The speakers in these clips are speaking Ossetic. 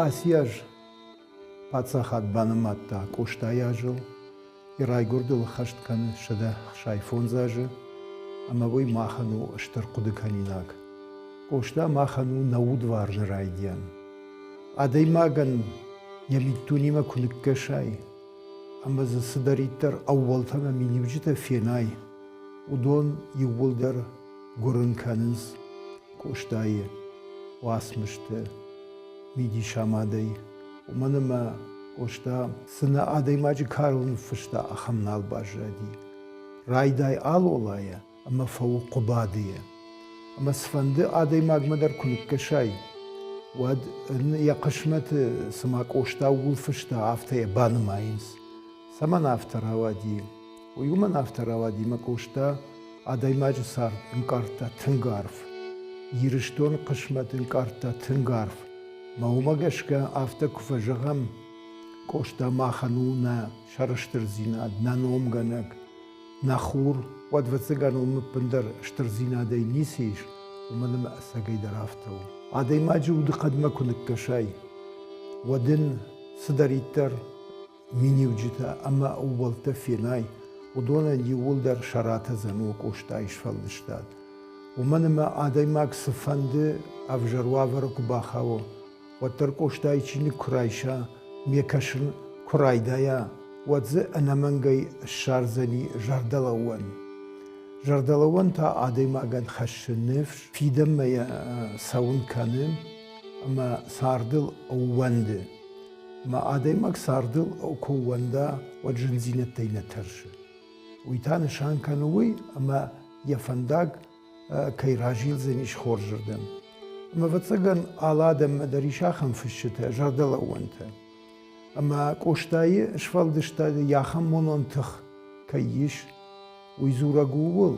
Ацы аз паддзахад банымадта Къостайы азыл, йӕ райгуырдыл ӕххӕст кӕны 165 азы, ӕмӕ уый махӕн у стыр хъуыдыкӕнинаг. Къоста махӕн у нӕ удварны райдиан. Адӕймагӕн йӕ миддунемӕ куы ныккӕсай ӕмӕ дзы цыдӕриддӕр ӕууӕлтӕ ӕмӕ миниуджытӕ фенай, уыдон иууылдӕр гуырын кӕнынц Къостайы уацмысты мидисамадӕй, уымӕн ӕмӕ Къоста цы нӕ адӕймаджы карыл ныффыста, ахӕм нал баззади. Райдай Алолайӕ ӕмӕ фӕуы Хъуыбадыйӕ. Ӕмӕ цыфӕнды адӕймагмӕ дӕр куы ныккӕсай, уӕд ын йӕ хъысмӕты цыма Къоста ууыл фыста, афтӕ йӕ банымайынц. Цӕмӕн афтӕ рауади? Уый уымӕн афтӕ рауади, мӕ Къоста адӕймаджы цард ӕнкъардта тынг арф. Ирыстоны хъысмӕт ӕнкъардта тынг арф. Мӕ уымӕ гӕсгӕ афтӕ куы фӕзӕгъӕм, Къоста махӕн у нӕ сӕрыстырдзинад, нӕ номгӕнӕг, нӕ хур, уӕд ӕвӕццӕгӕн уым ӕппындӕр стырдзинадӕй ницы ис, уымӕн ӕмӕ ӕцӕгӕй дӕр афтӕ у. Адӕймаджы удыхъӕдмӕ куы ныккӕсай, уӕд ын цыдӕриддӕр миниуджытӕ ӕмӕ ӕууӕлттӕ фенай, уыдонӕн иууылдӕр сӕ ратӕдзӕн у Къостайы сфӕлдыстад. Уымӕн ӕмӕ адӕймаг цыфӕнды ӕвзӕр уавӕры куы бахауы, уӕддӕр Къостайы чиныг куы райса, ме кӕсын куы райдайа, уӕд дзы ӕнӕмӕнгӕй ссардзӕни зӕрдӕлӕууӕн. Зӕрдӕлӕууӕн та адӕймагӕн хӕссы ныфс, фидӕнмӕ йӕ цӕуын кӕны ӕмӕ цардыл ӕууӕнды. Мӕ адӕймаг цардыл куы ууӕнда, уӕд зындзинӕдтӕй нӕ тӕрсы. Уый та нысан кӕны уый, ӕмӕ йӕ фӕндаг кӕй разилдзӕнис хорзырдӕм. Ӕмӕ, ӕвӕццӕгӕн, алы адӕммӕ дӕр ис ахӕм фысджытӕ, зӕрдӕлӕууӕнтӕ. Ӕмӕ Къостайы сфӕлдыстады ахӕм монон тых кӕй ис, уый дзурӕг у ууыл,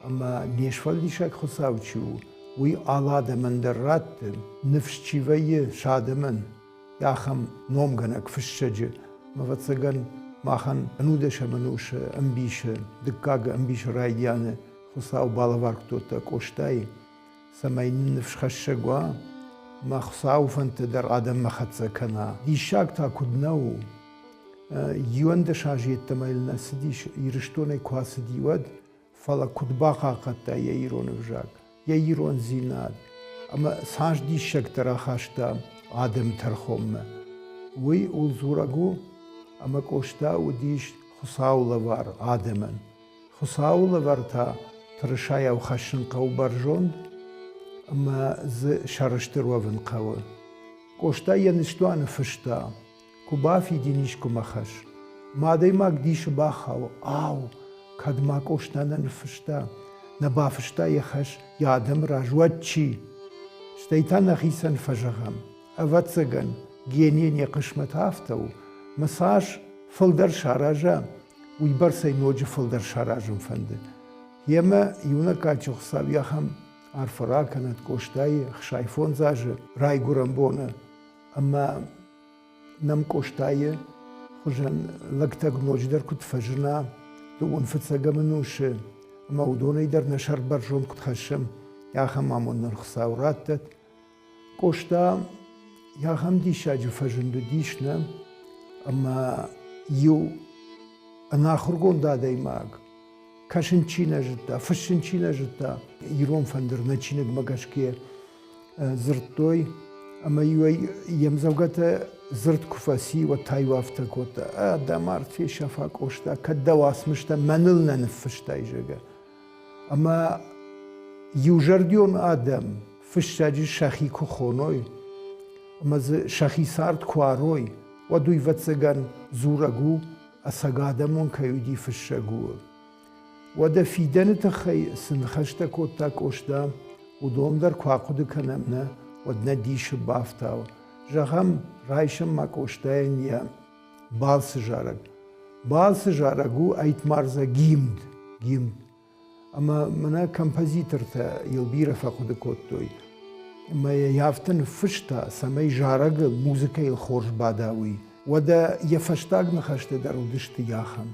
ӕмӕ не сфӕлдисӕг Хуыцау чи у, уый алы адӕмӕн дӕр радты, ныфс чи вӕййы сӕ адӕмӕн, ахӕм номгӕнӕг фыссӕджы. Ӕвӕццӕгӕн, махӕн ӕнудӕсӕм ӕнусы ӕмбисы, дыккаг ӕмбисы райдианы Хуыцау балӕвар кодта Къостайы, цӕмӕй нын ныфсхӕссӕг уа, мӕ Хуыцауы фӕндтӕ дӕр адӕммӕ хӕццӕ кӕна. Диссаг та куыд нӕ у, 11 азы йеддӕмӕ йыл нӕ цыдис, Ирыстонӕй куы ацыди, уӕд, фӕлӕ куыд бахъахъхъӕдта йӕ ирон ӕвзаг, йӕ ирондзинад ӕмӕ цас диссӕгтӕ рахаста адӕмы тӕрхонмӕ, уый ууыл дзурӕг у, ӕмӕ Къоста уыдис Хуыцауы лӕвар адӕмӕн. Хуыцауы лӕвар та тырысайау хӕссын хъӕуы бӕрзонд ӕмӕ дзы сӕрыстыр уӕвын хъӕуы. Къоста йӕ ныстуаны фыста, куы бафидин искуы мӕ хӕс. Мӕ адӕймаг дисы бахауы, ау, кӕд ма Къоста нӕ ныффыста, нӕ бафыста йӕ хӕс йӕ адӕмы раз, уӕд чи? Стӕй та нӕхицӕн фӕзӕгъӕм, ӕвӕццӕгӕн, генийӕн йӕ хъысмӕт афтӕ у, мӕ цас фылдӕр сараза, уыйбӕрцӕй ноджы фылдӕр саразын фӕнды. Йемӕ иунӕг кадджын Хуыцау ахӕм арфӕ ракӕнӕд Къостайы 65 азы райгуырӕн боны ӕмӕ нӕм Къостайы хуызӕн лӕгтӕ ноджыдӕр куыд фӕзына дыууын фыццӕгӕм ӕнусы ӕмӕ уыдонӕй дӕр нӕ сӕр бӕрзонд куыд хӕссӕм, ахӕм амонд нын Хуыцау раттӕд. Къоста ахӕм диссаджы фӕзынд уыдис нӕ, ӕмӕ иу ӕнахуыргонд адӕймаг, кӕсын чи нӕ зыдта, фыссын чи нӕ зыдта, ирон фӕндыр нӕ чиныгмӕ гӕсгӕ дзырдтой, ӕмӕ-иу ӕй йе мдзӕвгӕтӕ дзырд куы фӕци, уӕд та-иу афтӕ кодта: «Ӕ, дӕ мард фесӕфа, Къоста, кӕд дӕ уацмыстӕ мӕныл нӕ ныффыстай, зӕгъгӕ». Ӕмӕ иузӕрдион адӕм фыссӕджы сӕхи куы хоной ӕмӕ дзы сӕхи цард куы арой, уӕд уый, ӕвӕццӕгӕн, дзурӕг у, ӕцӕг адӕмон кӕй уыди фыссӕг, ууыл. Уӕдӕ фидӕны тыххӕй цы ныхӕстӕ кодта Къоста, уыдон дӕр куы ахъуыды кӕнӕм, нӕ, уӕд нӕ дисы бафтауы. Зӕгъӕм, райсӕм ма Къостайӕн йӕ Балцы зарӕг. Балцы зарӕг у ӕйтмардзӕ гимн. Гимн. Ӕмӕ мӕнӕ композитортӕ йыл бирӕ фӕхъуыды кодтой. Ӕмӕ йӕ афтӕ ныффыста, цӕмӕй зарӕгыл, музыкӕйыл хорз бада, уый. Уӕдӕ йӕ фӕстаг ныхӕстӕ дӕр уыдысты ахӕм.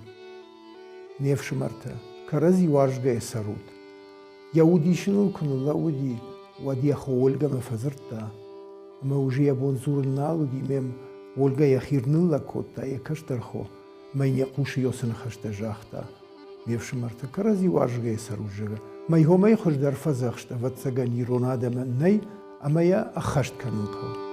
Ме фсымӕртӕ, кӕрӕдзи уарзгӕйӕ цӕрут. Йӕ удисыныл куы ныллӕууыди, уӕд йӕ хо Ольгӕмӕ фӕдзырдта. Ӕмӕ уже йӕ бон дзурын нал уыди, мӕм Ольгӕ йӕхи рныллӕг кодта йӕ кӕстӕр хо, ӕмӕ йын йӕ хъусы йоцы ныхӕстӕ загъта. Ме фсымӕртӕ кӕрӕдзи уарзгӕйӕ цӕрут, зӕгъы. Мӕ йомӕй хуыздӕр фӕдзӕхст, ӕвӕццӕгӕн, ирон адӕмӕн нӕй, ӕмӕ йӕ ӕххӕст кӕнын хъӕуы.